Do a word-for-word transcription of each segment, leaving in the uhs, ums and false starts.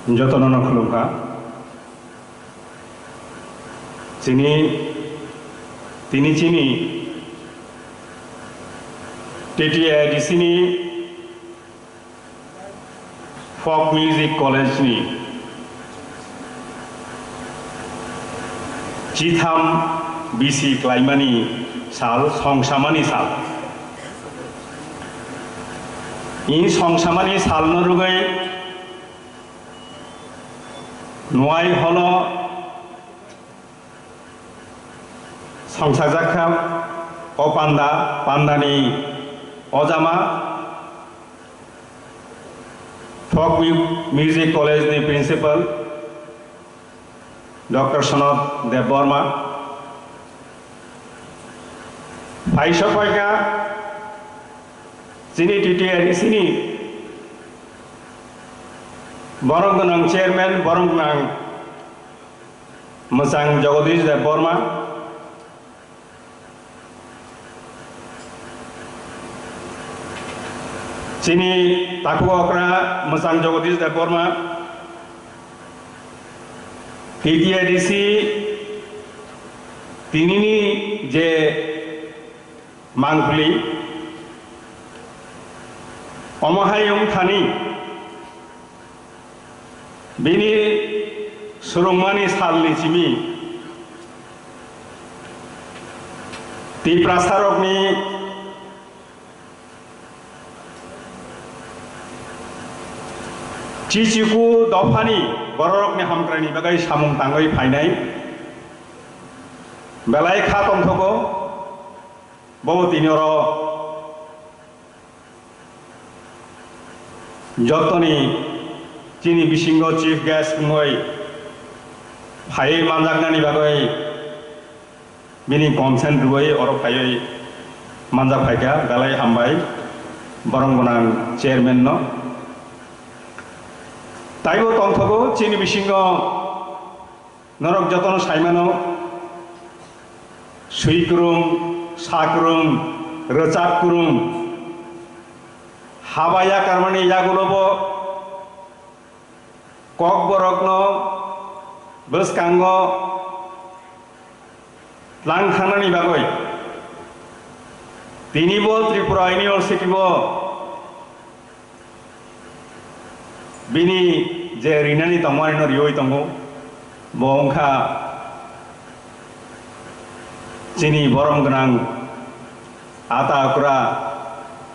Jotono no khulumkha. Chini, tini chini T T A D C ni Folk Music College ni chitham B C klaimani sal, songsamani sal. I songsamani salno rwgwi Nuai holo songsajakha o panda, pandani ojama, Folk Mu-, Music College ni Principal, Doctor Sonod Debbarma. Phaisa phaikha chini T T A D C ni borom gwnang chairman, borom gwnang Mwchang Jagadish Debbarma, chini takhuk okra Mwchang Jagadish Debbarma, T T A D C tinini je mangpili, omo hai wng thani bini swrwngmani salni simi Tiprasarokni chichiku dophani bororokni hamkraini bagwi samung tangwi phainai belai kha tongthogo. Bo tini oro jotoni chini bisingo chief guest wngwi phaiwi manjaknani bagwi bini consent rwui oro phaiwi manjak phaikha, belai hambai borom gwnang chairman no. Taibo tongthogo chini bisingo Norok jotono saimano, swi kwrwng, sa kwrwng, rwchap kwrwng, haba yakarmani yagulobo Kokborokno bwskango tlang thangnani bagwi tinibo Tripura University bo bini je rinani tongmani no riwi tongo, bo wngkha chini borom gwnang ata okra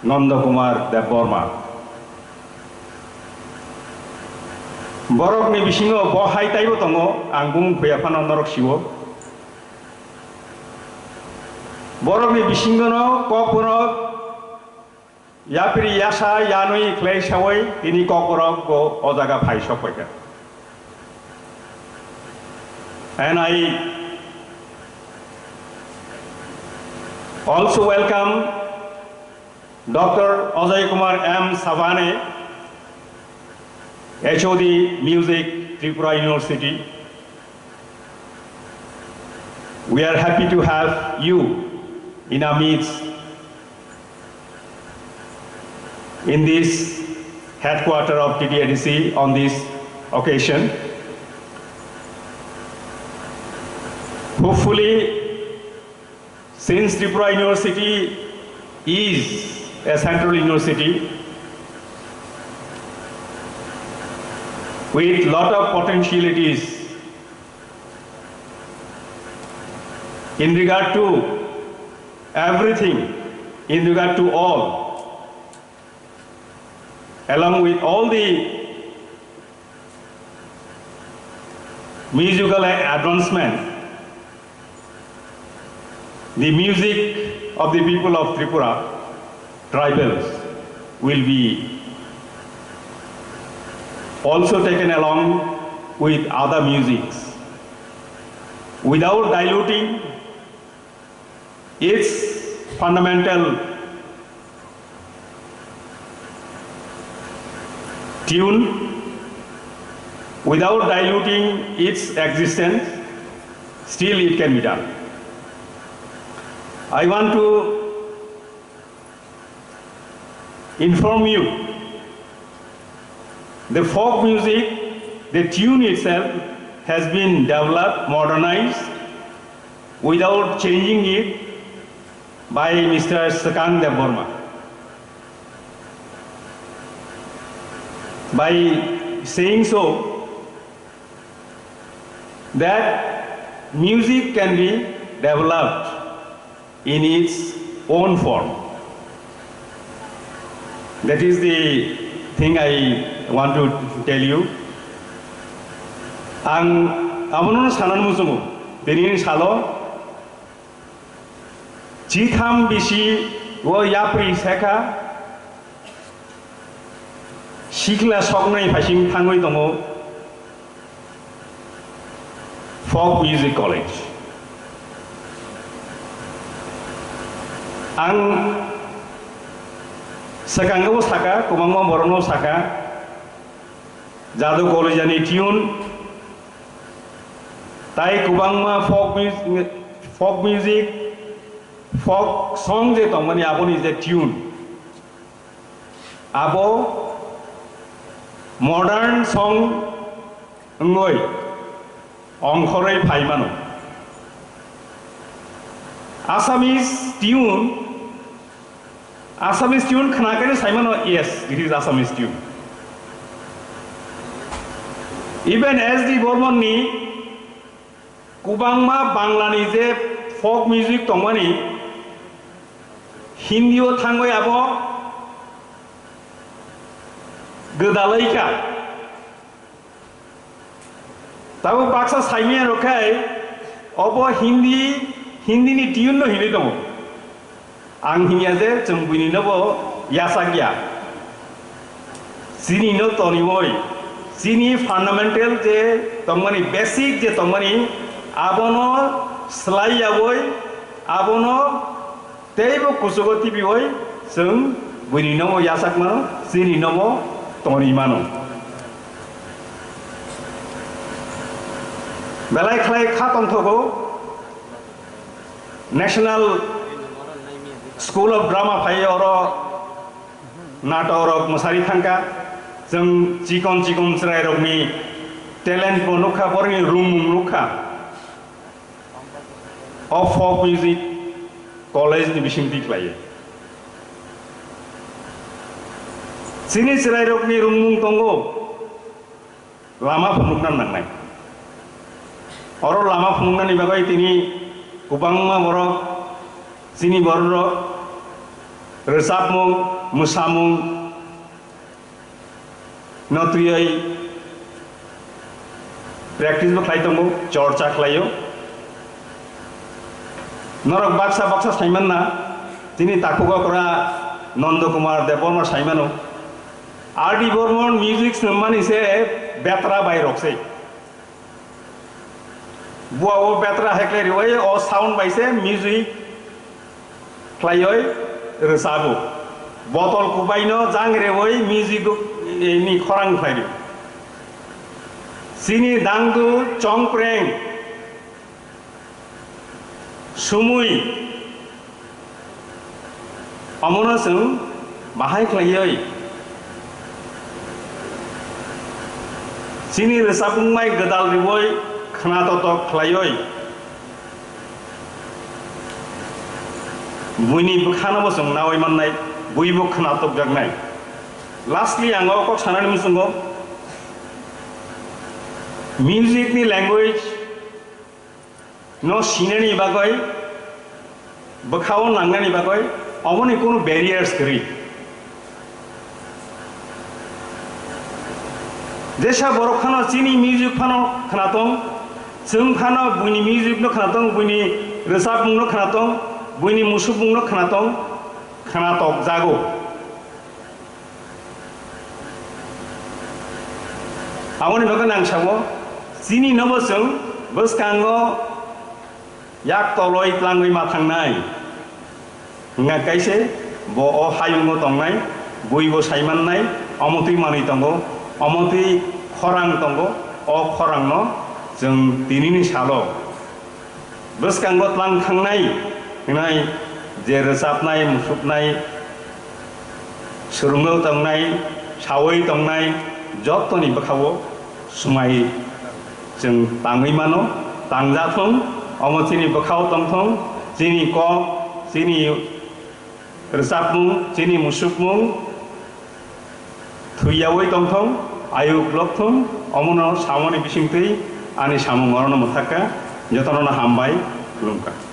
Nondo Kumar Debbarma. Borokni bisingo bo hai taibo tongo, ang bumung khuya phano norok siwo. Borokni bisingono kokborok yapri yasa yanwi khlai sawi tini kokborok bo o jaga phai sok paikha. And I also welcome Doctor Ajay Kumar M Savane, H O D Music, Tripura University. We are happy to have you in our midst in this headquarter of T T A D C on this occasion. Hopefully, since Tripura University is a central university with lot of potentialities in regard to everything, in regard to all, along with all the musical advancement, the music of the people of Tripura, tribals, will be also taken along with other musics without diluting its fundamental tune, without diluting its existence, still it can be done. I want to inform you, the folk music The tune itself has been developed, modernized, without changing it by Mister Swkang Debbarma. By saying so, that music can be developed in its own form. That is the thing I want to tell you. Ang abono sanani muchungo, tini salo chitham bisi o yapri sekha sikla soknai phaising thangwi tongo. Folk Music College. Ang swkangno saka, kwbangma borokno saka, Jadu College ni tune, tai kwbangma folk music, folk music, folk song je tongmani aboni je tune. Abo modern song wngwi ongkhorwi phai mano. Assamese tune, Assamese tune khna khe sai mano, yes, this is Assamese tune. Even S D Burman ni kwbangma Bangla ni je folk music tongmani, Hindi o thangwi abo gwdalai kha. Tabuk baksa saimanya rok khai obo Hindi, Hindi ni tune no hinwi tongo. Ang hinya je chwng buini no bo yachak ya. Chini no toniwi, chini fundamental je tongmani, basic je tongmani, abono slai yawi, abono teibo kuchugo tibiwi chwng buini nobo yachak mano, chini nobo toni mano. Belai khlai kha tongthogo National School of Drama phai oro natok rok mwsari thangkha. Chwng chikon chikon chwrai rokni talent bo nukha, borokni rungmung nukha. O folk music college ni bisingtwi khlaiwi. Chini chwrairokni rungmung tongo, lama phunukna nangnai. Oro lama phunuknani bagwi tini kwbangma borok, chini bororok rwchapmung, mwsamung, no twiwi practice bo khlai tongo, chorcha khlaio. Norok baksa baksa saimanna, tini takhuk okra Nondo Kumar Debbarma saimano, R D Burman music swnam mani se betra bai rok se. Bua o betra heklai riwi o sound bai se music khlaiwi rwchabo. Botol kubai no jang rewi music ni khorang khlai rio. Chini dangdu chongpreng sumui Omono chwng bahai khlaiwi chini rwchapmung bai gwdal riwi khna totok khlaiwi buini bwkhano bo chwng nawi mannai, buibo khna tokjaknai. Lastly, ang o kok sanani muchungo, music ni language no sinani bagwi, bwkhao nangnani bagwi, omoni kunu barriers kwrwi. Jesa borok phano chini music phano khna tong, chwng phano buini music no khna tong, buini rwchapmung no khna tong, buini musukmung no khna tong, khna tok jago. Aboni bagwi ang sao, chini nobo chwng bwskango yak toloi tlangwi ma thangnai. Wngkha kaise bo o hayungo tongnai, buibo saimannai, omo twi manwi tongo, omo twi khorang tongo, o khorangno chwng tinini salo bwskango tlang thangnai hwnwi je rwchapnai, musuknai, swrwngwi tongnai, sawi tongnai, jottoni bwkhao Swmai chwng tangwi mano, tangjathung, omo chini bwkhao tongthung, chini kok, chini rwchapmung, chini musukmung thwiyawi tongthung, ayuk lokthung, omono samani bisingtwi ani samung orono mwthakha, jotono hambai, khulumkha.